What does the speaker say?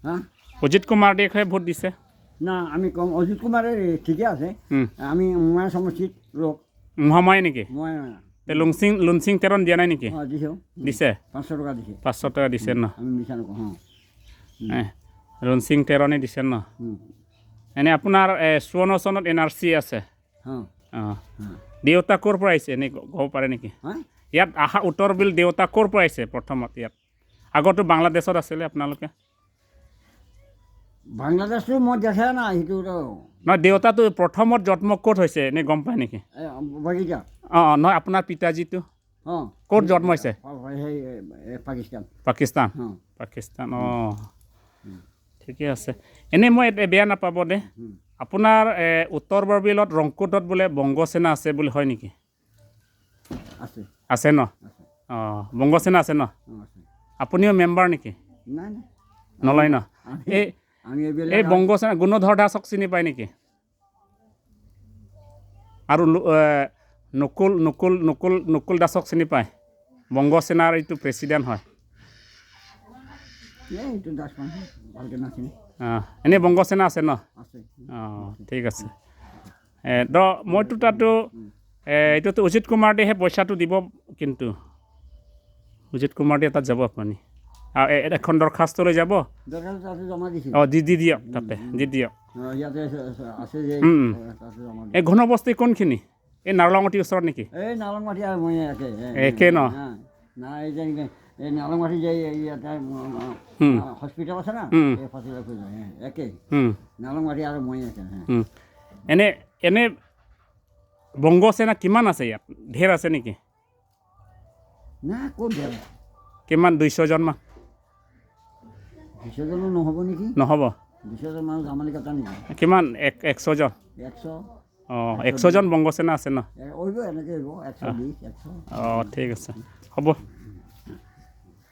হা। অজিত কুমাৰ দেশহে ভোট দিছে। না, আমি কম অজিত কুমাৰে ঠিকে আছে। আমি মোমাই সমষ্টিত লোক। মহামায় নেকি? মই। তে লুংচিং লুংচিং তেৰণ দিয়া নাই নেকি? অঁ, দিছোঁ। দিছে? 500 টকা দিছে। 500 টকা দিছে ন? আমি মিছা নকওঁ, অঁ। ৰুণচিং তেৰণে দিছে ন? এনেই আপোনাৰ 54 চনত এন আৰ চি আছে? অঁ। অঁ, দেউতা ক'ৰ পৰা আহিছে এনেই ক'ব পাৰে নেকি? হা? ইয়াত আহা উত্তৰ বিল দেউতা ক'ৰ পৰা আহিছে প্ৰথমত ইয়াত? আগতো বাংলাদেশত আছিলে আপোনালোকে। বাংলাদেশটো মই দেখা নাই সেইটো। নহয়, দেউতাটো প্ৰথমত জন্ম ক'ত হৈছে এনেই গম পায় নেকি? বাগিচা। অঁ অঁ নহয়, আপোনাৰ পিতাজীটো ক'ত জন্ম হৈছে? সেই পাকিস্তান। পাকিস্তান? অঁ। পাকিস্তান, অঁ, ঠিকে আছে। এনেই মই বেয়া নাপাব দে, আপোনাৰ উত্তৰ বৰবিলত ৰংকুটত বোলে বংগসেনা আছে বুলি, হয় নেকি? আছে। আছে ন? আছে। অঁ, বংগসেনা আছে ন? অঁ, আছে। আপুনিও মেম্বাৰ নেকি? নাই নাই। নলয় ন? এই আমি এইবিলাক এই বংগসেনা গুণধৰ দাসক চিনি পায় নেকি? আৰু নকুল নকুল নকুল নকুল দাসক চিনি পায়? বংগসেনাৰ এইটো প্ৰেচিডেণ্ট হয়। এই এইটো দাস মানুহ ভালকৈ নাচিনে। অঁ, এনেই বংগসেনা আছে ন? আছে। অঁ, ঠিক আছে। দ মইতো তাতো এইটোতো অজিত কুমাৰ দেহে পইচাটো দিব, কিন্তু অজিত কুমাৰ দে তাত যাব আপুনি আৰু এখন দৰখাস্ত লৈ যাব। দৰখাস্ত তাতে জমা দিছিল। অঁ, দি দি দিয়ক, তাতে দি দিয়ক। অঁ, ইয়াতে আছে যে। তাতে জমা এই ঘনবস্তি কোনখিনি? এই নাৰলঙটিৰ ওচৰত নেকি? এই নালংমাটি আৰু মই একে। একে ন? নাই, এই যে এই নালংমাটি যে ইয়াতে হস্পিটেল আছে না, এই হস্পিটেল একে। নালংমাটি আৰু মই একে। এনে এনে বংগসেনা কিমান আছে ইয়াত? ঢেৰ আছে নেকি? না, ক'ত ধেৰ? কিমান, 200জনমান? 200জনো নহ'ব নেকি? নহ'ব? 200জন মানুহ জামালি কাটা নেকি? কিমান, 100জন? 100। অঁ, 100জন বংগসেনা আছে ন? হইব, এনেকৈ হইব, 120, 100। অঁ, ঠিক আছে, হ'ব।